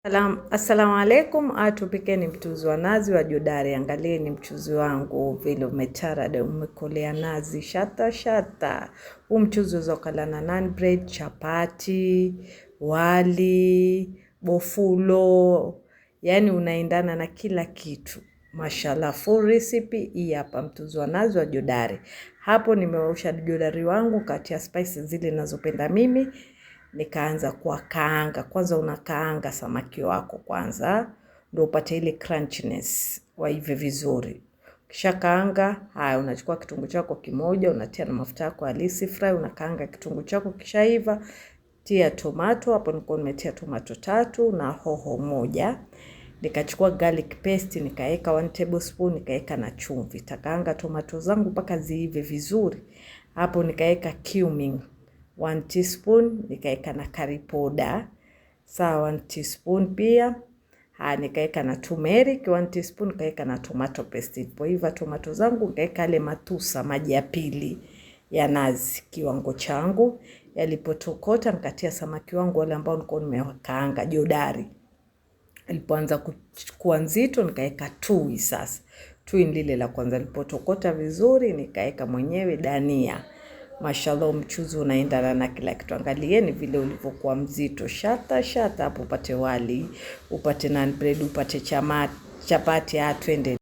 Assalamu alaikum, atupikeni mchuzi wa nazi wa jodari. Angalieni mchuzi wangu vile umetarada, umekolea nazi shata shata. Huu mchuzi unaweza ukala na naan bread, chapati, wali, bofulo, yaani unaendana na kila kitu. Mashallah, full recipe hii hapa, mchuzi wa nazi wa jodari. Hapo nimeosha jodari wangu, katia spices zile ninazopenda mimi nikaanza kuwakaanga. Kwanza unakaanga samaki wako kwanza, ndio upate ile crunchiness, waive vizuri. Kisha kaanga, haya, unachukua kitunguu chako kimoja, unatia na mafuta yako halisi fry, unakaanga kitunguu chako kishaiva, tia tomato. Hapo nilikuwa nimetia tomato tatu na hoho moja. Nikachukua garlic paste nikaeka 1 tablespoon, nikaeka na chumvi. Takaanga tomato zangu mpaka ziive vizuri. Hapo nikaeka cumin 1 teaspoon, nikaeka na curry powder sawa 1 teaspoon pia. Ha, nikaeka na turmeric 1 teaspoon, nikaeka na tomato paste. Ilipoiva tomato zangu nikaeka yale matusa maji ya pili ya nazi kiwango changu. Yalipotokota nikatia samaki wangu wale ambao nilikuwa nimewakaanga jodari. Ilipoanza kuwa nzito nikaeka tui sasa. Tui ni lile la kwanza lilipotokota vizuri nikaeka mwenyewe dania. Mashallah, mchuzi unaendana na kila kitu. Angalieni vile ulivyokuwa mzito, shata shata. Hapo upate wali, upate naan bread, upate chapati. Twende.